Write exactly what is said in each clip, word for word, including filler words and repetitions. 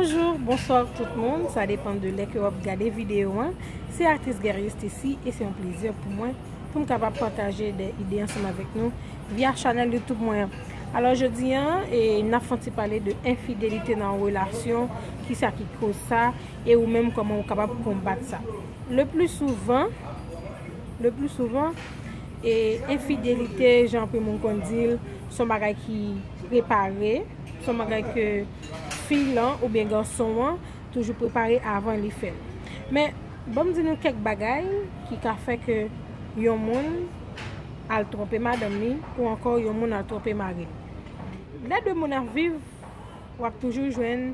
Bonjou, bonswa tout moun, sa depann de lè ke w ap gade videyo an. Se aktris Guerrier Stacy e se yon plezi pou mwen pou m kapab pataje de ide ansanm avèk nou via chanèl YouTube mwen an. Alò, jodi an, e, n ap fè yon ti pale de enfidelite nan yon relasyon, kisa ki koz sa, e ou menm kòman ou kapab konbat sa. Le pli souvan, le pli souvan, e, enfidelite, jan anpil moun konn di l, se yon bagay ki prepare, se yon bagay ke fi lan oubyen gason an toujou prepare avan li fè l. Men, ban m di nou kèk bagay ki ka fè ke yon moun al twonpe madanm li ou ankò yon moun al twonpe mari l. Lè de moun ap viv, w ap toujou jwenn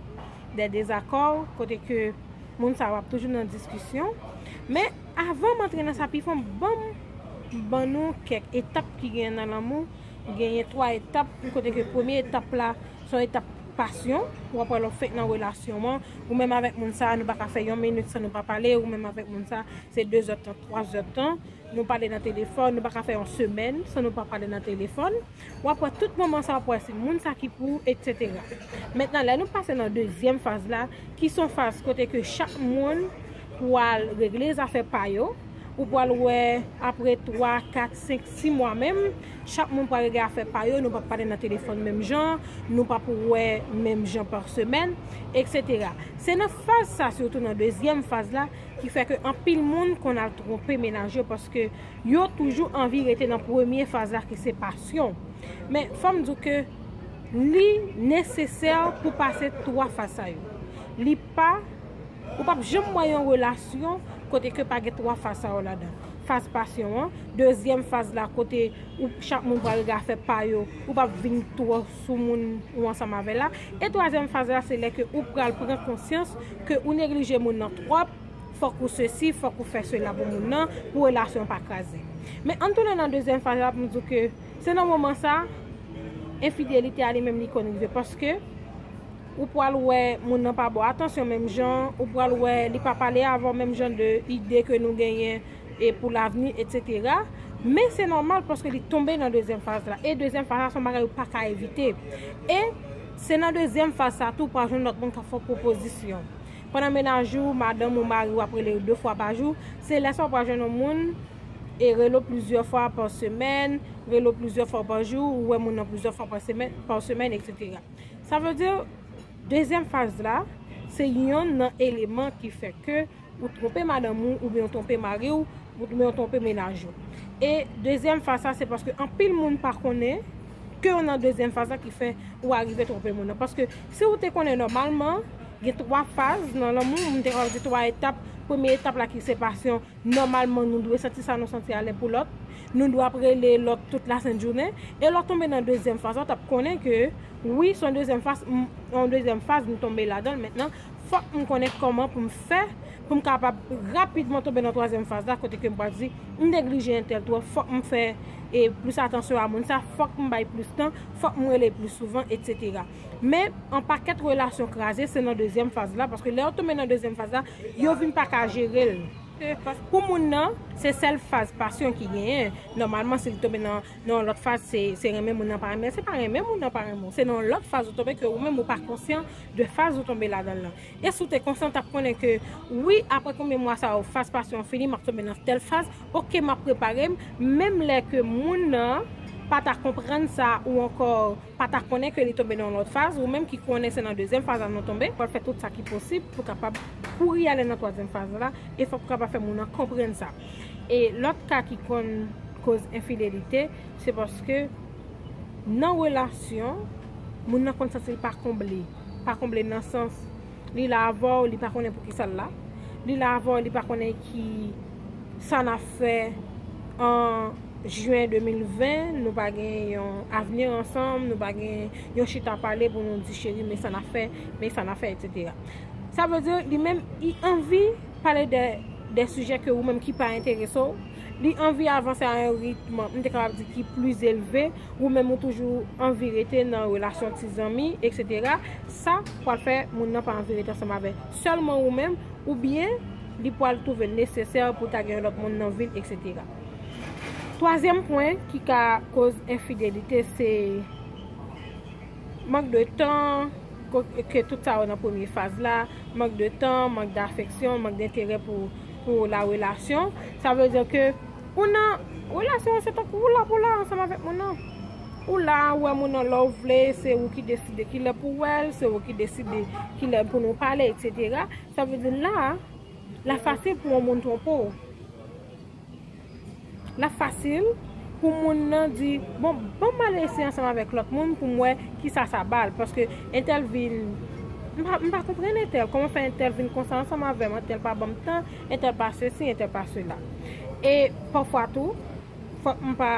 de dezakò, kote ke moun sa yo ap toujou nan diskisyon. Men, avan m antre nan sa pi fon, ban m ban nou kèk etap ki genyen nan lanmou. Genyen twa etap, kote ke premye etap la, se yon etap pasyon. W ap wè lè w fenk nan relasyon an, ou menm avèk moun sa a, nou pa ka fè yon minit san nou pa pale, ou menm avèk moun sa a, se de zèdtan, twa zèdtan, nou pale nan telefòn, nou pa ka fè yon semèn san nou pa pale nan telefòn. W ap wè tout moman sa, w ap wè se moun sa ki pou ou, etsetera. Mentnan, lè nou pase nan dezyèm faz la, ki se yon faz kote ke chak moun pral regle zafè pa yo, ou pral wè apre twa, kat, senk, sis mwa menm, chak moun pral regle afè pa yo, nou p ap pale nan telefòn menm jan, nou p ap wè menm jan pa semèn, etsetera. Se nan faz sa, sitou nan dezyèm faz la, ki fè ke anpil moun konn al twonpe mennaj yo, paske yo toujou anvi rete nan premye faz la ki se pasyon. Men fò m di w ke li nesesè pou pase twa faz sa yo. Li pa, ou p ap janm wè yon relasyon kote ke pa gen twa faz sa yo ladan. Faz pasyon an, dezyèm faz la kote ou chak moun pral regle afè pa yo, ou p ap vin twò sou moun ou ansanm avè l la. E twazyèm faz la, se lè ke ou pral pran konsyans ke ou neglije moun nan twòp, fòk ou sesi, fòk ou fè sela pou moun nan, pou relasyon an pa kraze. Men ann tounen nan dezyèm faz la pou m di w ke se nan moman sa, enfidelite a li menm li konn rive, paske ou pral wè moun nan pa ba w atansyon menm jan, ou pral wè li pa pale avè w menm jan de ide ke nou genyen e pou lavni, etsetera. Men se nòmal paske li tonbe nan dezyèm faz la. E dezyèm faz la se yon bagay ou pa ka evite. E se nan dezyèm faz sa tou ou pral jwenn lòt moun k ap fè w pwopozisyon. Pandan mennaj ou, madanm ou, mari w ap rele w de fwa pa jou, se lè sa w pral jwenn yon moun e rele w plizyè fwa pa semèn, rele w plizyè fwa pa jou, ou wè moun nan plizyè fwa pa semèn, pa semèn, etsetera. Sa vle di, dezyèm faz la, se yonn nan eleman ki fè ke ou twonpe madanm ou, oubyen ou twonpe mari w, oubyen ou twonpe mennaj ou. E dezyèm faz sa, se paske anpil moun pa konnen ke w nan dezyèm faz la ki fè ou arive twonpe moun nan. Paske si w te konnen nòmalman, gen twa faz nan lanmou, m te kapab di twa etap. Premye etap la ki se pasyon, nòmalman nou dwe santi sa nou santi a len pou lòt. Nou dwe ap rele lòt tout lasent jounen. E lè w tonbe nan dezyèm faz la, w t ap konnen ke wi, se yon dezyèm faz, m, yon dezyèm faz m tonbe ladan l mentnan. Fòk m konnen kòman pou m fè pou m kapab rapidman tonbe nan twazyèm faz la, kote ke m pral di, m neglije entèl twòp, fòk m fè e plis atansyon a moun sa, fòk m bay plis tan, fòk m rele plis souvan, etsetera. Men, yon pakèt relasyon kraze, se nan dezyèm faz la, paske lè yo tonbe nan dezyèm faz la, yo vin pa ka jere l. Pou moun nan, se sèl faz pasyon ki genyen. Nòmalman, si li tonbe nan, nan yon lòt faz, se, se renmen moun nan pa renmen. Se pa renmen moun nan pa renmen w. Se nan yon lòt faz ou tonbe ke ou menm ou pa konsyan de faz ou tonbe ladan l lan. E si w te konsyan, w t ap konnen ke, wi, apre konbyen mwa sa yo, faz pasyon an fini, m ap tonbe nan tèl faz. Oke, m ap prepare m. Menm lè ke moun nan pa ta konprann sa ou ankò pa ta konnen ke li tonbe nan yon lòt faz, ou menm ki konnen se nan dezyèm faz la nou tonbe, w ap fè tout sa ki posib pou kapab kouri ale nan twazyèm faz la, e fòk ou kapab fè moun nan konprann sa. E lòt ka ki konn koz enfidelite, se paske nan relasyon, moun nan konn santi l pa konble. Pa konble nan sans, li la avè w, li pa konnen poukisa l la. Li la avè w, li pa konnen ki sa n ap fè an jen de mil ven, nou pa gen yon avni ansanm, nou pa gen yon chita pale pou nou di cheri, men sa n ap fè, men sa n ap fè, etsetera. Sa vle di, li menm, li anvi pale de, de sijè ke ou menm ki pa enterese w, li anvi avanse a yon ritm, m te kapab di ki pli elve, ou menm ou toujou anvi rete nan relasyon ti zanmi, etsetera. Sa pral fè moun nan pa anvi rete ansanm avè sèlman ou menm, oubyen li pral twouve l nesesè pou ta gen yon lòt moun nan vi l, etsetera. Twazyèm pwen ki ka koz enfidelite, se mank de tan, ke tout sa yo nan premye faz la, mank de tan, mank d'afeksyon, mank d'enterè pou, pou la relasyon. Sa vle di ke ou nan relasyon an, se tankou ou la pou la ansanm avèk moun nan. Ou la, ou wè moun nan lè w vle, se ou ki deside ki lè pou w wè l, se ou ki deside ki lè pou nou pale, et cetera. Sa vle di la, l ap fasil pou yon moun twonpe w. L ap fasil pou moun nan di, bon, ban m al eseye ansanm avèk lòt moun pou m wè kisa sa ba l. Paske entèl vin, m pa, m pa konprann entèl. Kòman fè entèl vin konsa ansanm avè m? Entèl pa ban m tan, entèl pa sesi, entèl pa sela. E pafwa tou, fòk m pa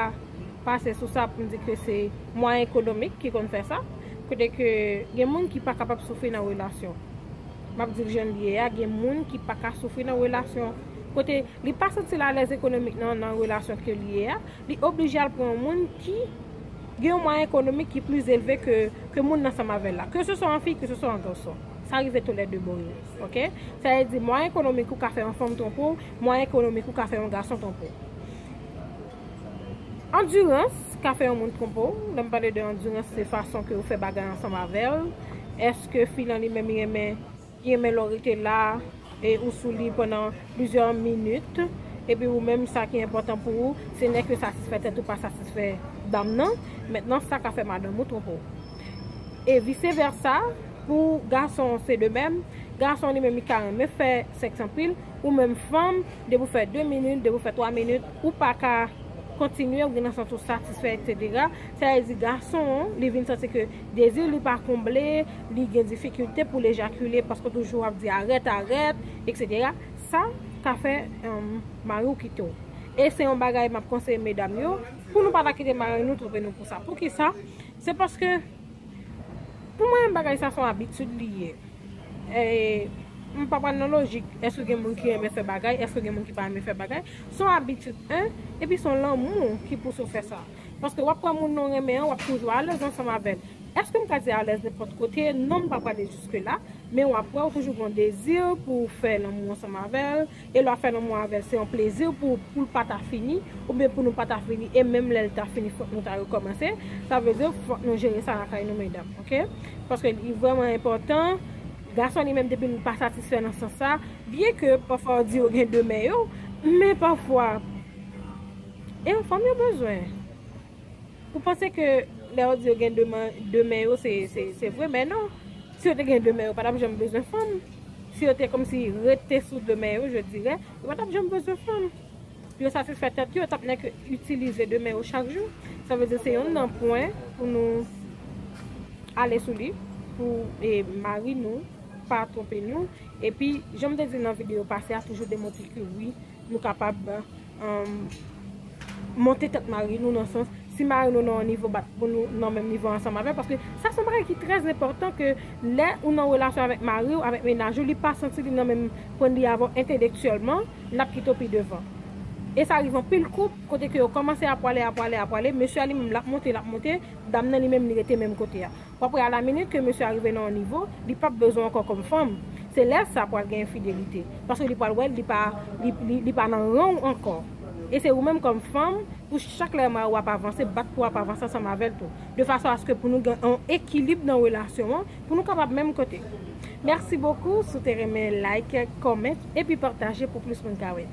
pase sou sa pou m di ke se mwayen ekonomik ki konn fè sa. Kote ke gen moun ki pa kapab soufri nan relasyon. M ap di l jan l ye a, gen moun ki pa ka soufri nan relasyon. Kote li pa santi l alèz ekonomik nan, nan relasyon ke li ye a, li oblije al pran yon moun ki gen yon mwayen ekonomik ki plis elve ke, ke moun nan ansanm avè l la. Ke se swa yon fi, ke se swa yon gason. Sa rive tou lè de bò yo. Oke? Sa vle di, mwayen ekonomik ou ka fè yon fanm twonpe w, mwayen ekonomik ou ka fè yon gason twonpe w. Andirans ka fè yon moun twonpe w. Lè m pale de andirans, se fason ke ou fè bagay ansanm avè l. Èske fi lan li menm li renmen, li renmen lè w rete la e ou sou li pandan plizyè minit, epi ou menm sa ki enpòtan pou ou, se nèk yo satisfè tèt ou, pa satisfè dam nan. Mentnan, sa ka fè madanm ou twonpe w. E vise vèsa, pou gason se de menm. Gason li menm li ka renmen fè sèks anpil, ou menm fanm, depi w fè de minit, depi w fè twa minit, ou pa ka kontinye, ou gen nan sans ou satisfè, et cetera. Sa vle di gason an, li vin santi ke dezi li pa konble, li gen difikilte pou l ejakile paske w toujou ap di arèt, arèt, et cetera. Sa ka fè, em, mari w kite w. E se yon bagay m ap konseye medam yo, pou nou pa ta kite mari nou twonpe nou pou sa. Poukisa? Se paske, pou mwen, bagay sa se yon abitid li ye. E, m pa pral nan lojik, èske gen moun ki renmen fè bagay, èske gen moun ki pa renmen fè bagay. Se yon abitid, en, epi se yon lanmou ki pouse w fè sa. Paske w ap pran moun nan w renmen an, w ap toujou alèz ansanm avè l. Èske m ka di alèz nenpòt kote? Non, m pa prale jiske la. Men w ap wè, w toujou gen yon dezi pou w fè lanmou ansanm avè l. E lè w ap fè lanmou avè l, se yon plezi pou, pou l pa ta fini, oubyen pou nou pa ta fini. E menm lè l ta fini, fòk nou ta rekòmanse. Sa vle di, fòk nou jere sa lakay nou, medam, oke? Paske li vrèman enpòtan. Gason li menm, depi l pa satisfè nan sans sa, byen ke pafwa yo di yo gen de men yo, men pafwa, e yon fanm yo bezwen. Ou panse ke lè yo di yo gen de men, de men yo, se, se, se vre, men non. Si yo te gen de men yo, pa t ap janm bezwen fanm. Si yo te kòmsi rete sou de men yo, je dirais, yo pa t ap janm bezwen fanm. Pou yo satisfè tèt yo, yo t ap nèk itilize de men yo chak jou. Sa vle di se youn nan pwen pou nou ale sou li, pou, e, mari nou pa twonpe nou. Epi, jan m te di nan videyo pase a, toujou demontre ke wi, nou kapab, um, monte tèt mari nou nan sans, si mari nou nan yon nivo, bat pou nou nan menm nivo ansanm avè l, paske sa se yon bagay ki trè enpòtan, ke lè ou nan relasyon avèk mari w, avèk mennaj ou, li pa santi li nan menm pwen li avè w entèlektyèlman, l ap kite w pi devan. E sa rive anpil koup, kote ke yo kòmanse ap pwale, ap pwale, ap pwale, mesye a li menm l ap monte, l ap monte, dam nan li menm li rete menm kote a. W ap wè a la minit ke mesye a rive nan yon nivo, li p ap bezwen w ankò kòm fanm. Se lè sa pral gen enfidelite. Paske li pral wè li pa, li, li, li pa nan ran w ankò. E se ou menm kòm fanm, pou chak lè mari w ap avanse, bat pou w ap avanse ansanm avè l tou. De fason aske pou nou gen yon ekilib nan relasyon an, pou nou kapab menm kote. Merci beaucoup, si w te renmen, like, comment, epi pataje pou plis moun ka wè.